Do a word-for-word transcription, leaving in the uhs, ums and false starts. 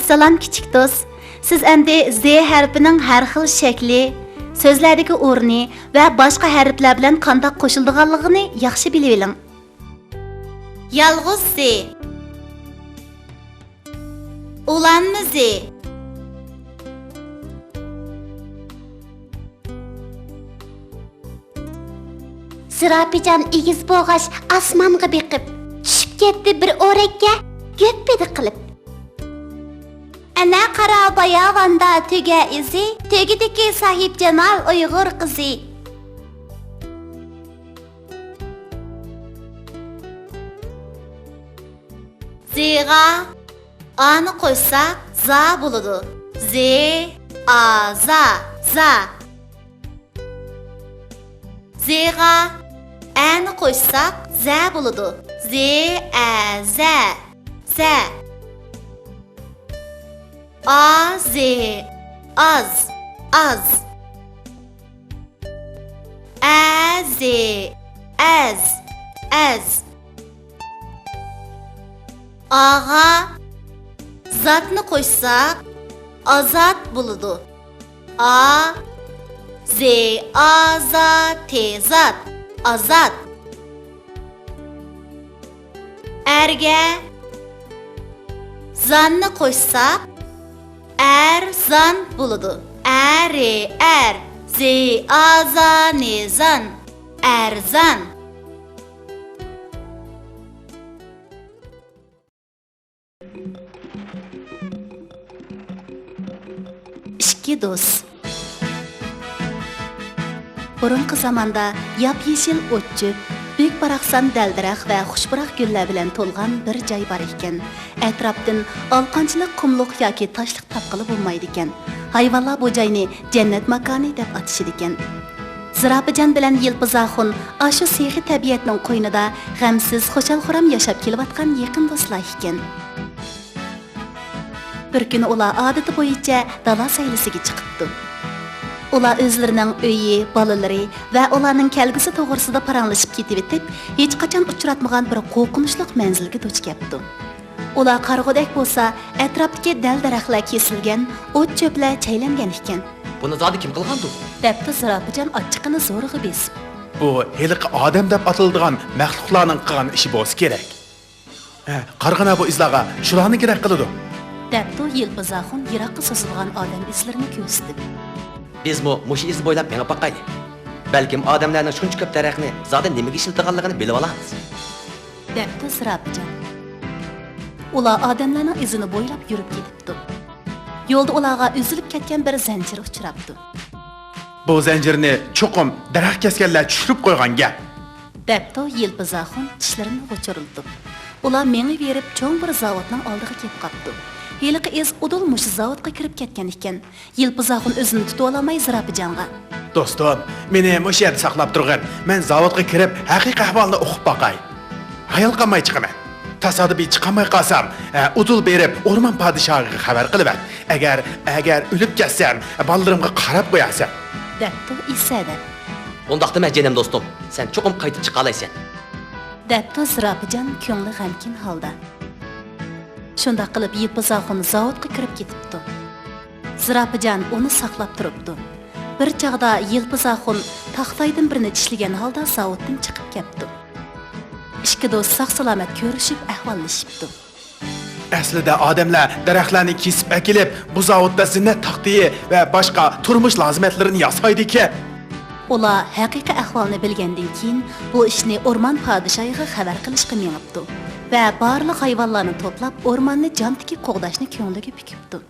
سالام، كىچىك دوست. سىز ئەمدى زې ھەرپىنىڭ ھەر خىل شەكلى، سۆزلەردىكى ئورنى ۋە باشقا ھەرپلەر بىلەن قانداق قوشۇلىدىغانلىقىنى ياخشى بىلىۋېلىڭ. يالغۇز زې. ئۇلانما زې. زىراپىجان ئېگىز بوغاچ ئاسمانغا بېقىپ، چۈشۈپ كەتتى بىر ئورەككە گۆپپىدە قىلىپ. ئەنە قارا باياۋاندا تۆگە ئىزى، تۆگىدىكى ساھىبجامال ئۇيغۇر قىزى. زېغا ئانى قوشساق زا بولىدۇ. زې، ئا، زا، زا. زېغا ئەنى قوشساق زە بولىدۇ. زې، ئە، زە، زە. ئا، زې، ئاز، ئاز. ئە، زې، ئەز، ئەز. ئاغا زاتنى قوشساق ئازات بولىدۇ. ئا، زې، ئا، زا، تې، زات، ئازات. ئەرگە زاننى قوشساق ئەرزان بولىدۇ. ئە، رې، ئەر، زې، ئا، زا، نې، زان، ئەرزان. ئىككى دوست. بۇرۇنقى زاماندا ياپيېشىل ئوت-چۆپ، بۈك-باراقسان دەل-دەرەخ ۋە خۇشپۇراق گۈللەر بىلەن تولغان بىر جاي بار ئىكەن. ئەتراپتىن ئالىقانچىلىق قۇملۇق ياكى تاشلىق تاپقىلى بولمايدىكەن. ھايۋانلار بۇ جاينى جەننەت ماكانى دەپ ئاتىشىدىكەن. زىراپىجان بىلەن يىلپىز ئاخۇن ئاشۇ سېخىي تەبىئەتنىڭ قوينىدا غەمسىز، خۇشال-خۇرام ياشاپ كېلىۋاتقان يېقىن دوستلار ئىكەن. بىر كۈنى ئۇلار ئادىتى بويىچە دالا سەيلىسىگە چىقىپتۇ. ئۇلار ئۆزلىرىنىڭ ئۆيى، بالىلىرى ۋە ئۇلارنىڭ كەلگۈسى توغرىسىدا پاراڭلىشىپ كېتىۋېتىپ، ھېچقاچان ئۇچراتمىغان بىر قورقۇنچلۇق مەنزىلگە دۇچ كەپتۇ. ئۇلار قارىغۇدەك بولسا، ئەتراپتىكى دەل-دەرەخلەر كېسىلگەن، ئوت-چۆپلەر چەيلەنگەن ئىكەن. بۇنى زادى كىم قىلغاندۇ؟ دەپتۇ زىراپىجان ئاچچىقىنى زورىغا بېسىپ. بۇ ھېلىقى ئادەم دەپ ئاتىلىدىغان مەخلۇقلارنىڭ قىلغان ئىشى بولسا كېرەك. ھە، قارىغىنا بۇ ئىزلارغا، شۇلارنىڭكىدەك قىلىدۇ. دەپتۇ يىلپىز ئاخۇن يىراققا سوزۇلغان ئادەم ئىزلىرىنى كۆرسىتىپ. بىزمۇ مۇشۇ ئىز بويلاپ مېڭىپ باقايلى. بەلكىم ئادەملەرنىڭ شۇنچە كۆپ دەرەخنى زادى نېمىگە ئىشلىتىدىغانلىقىنى بىلىۋالارمىز. دەپتۇ زىراپىجان. ئۇلار ئادەملەرنىڭ ئىزىنى بويلاپ يۈرۈپ كېتىپتۇ. يولدا ئۇلارغا ئۈزۈلۈپ كەتكەن بىر زەنجىر ئۇچراپتۇ. بۇ زەنجىرنى چوقۇم دەرەخ كەسكەنلەر چۈشۈرۈپ قويغان گەپ. دەپتۇ يىلپىز ئاخۇن چىشلىرىنى غۇچۇرلىتىپ. ئۇلار مېڭىۋېرىپ چوڭ بىر زاۋۇتنىڭ ئالدىغا كېلىپ قاپتۇ. ھېلىقى ئىز ئۇدۇل مۇشۇ زاۋۇتقا كىرىپ كەتكەن ئىكەن. يىلپىز ئاخۇن ئۆزىنى تۇتۇۋالالماي زىراپىجانغا. دوستۇم، مېنى مۇشۇ يەردە ساقلاپ تۇرغىن. مەن زاۋۇتقا كىرىپ ھەقىقىي ئەھۋالنى ئۇقۇپ باقاي. ھايال قالماي چىقىمەن. تاسادىپىي چىقالماي قالسام، ئە، ئۇدۇل بېرىپ ئورمان پادىشاھىغا خەۋەر قىلىۋەت. ئەگەر، ئەگەر ئۆلۈپ كەتسەم، بالىلىرىمغا قاراپ قويارسەن. دەپتۇ ئېسەدە. ئۇنداقتا مەن جېنىم دوستۇم، سەن چوقۇم قايتىپ چىقالايسەن. دەپتۇ زىراپىجان كۆڭلى غەمكىن ھالدا. شۇنداق قىلىپ يىلپىز ئاخۇن زاۋۇتقا كىرىپ كېتىپتۇ. زىراپىجان ئۇنى ساقلاپ تۇرۇپتۇ. بىر چاغدا يىلپىز ئاخۇن تاختايدىن بىرنى چىشلىگەن ھالدا زاۋۇتتىن چىقىپ كەپتۇ. ئىككى دوست ساق-سالامەت كۆرۈشۈپ ئەھۋاللىشىپتۇ. ئەسلىدە ئادەملەر دەرەخلەرنى كېسىپ ئەكېلىپ، بۇ زاۋۇتتا زىننەت تاختىيى ۋە باشقا تۇرمۇش لازىمەتلىرىنى ياسايدىكەن. ئۇلار ھەقىقىي ئەھۋالنى بىلگەندىن كېيىن، بۇ ئىشنى ئورمان پادىشاھىغا خەۋەر قىلىشقا مېڭىپتۇ ۋە بارلىق ھايۋانلارنى توپلاپ، ئورماننى جان تىكىپ قوغداشنى كۆڭلىگە پۈكۈپتۇ.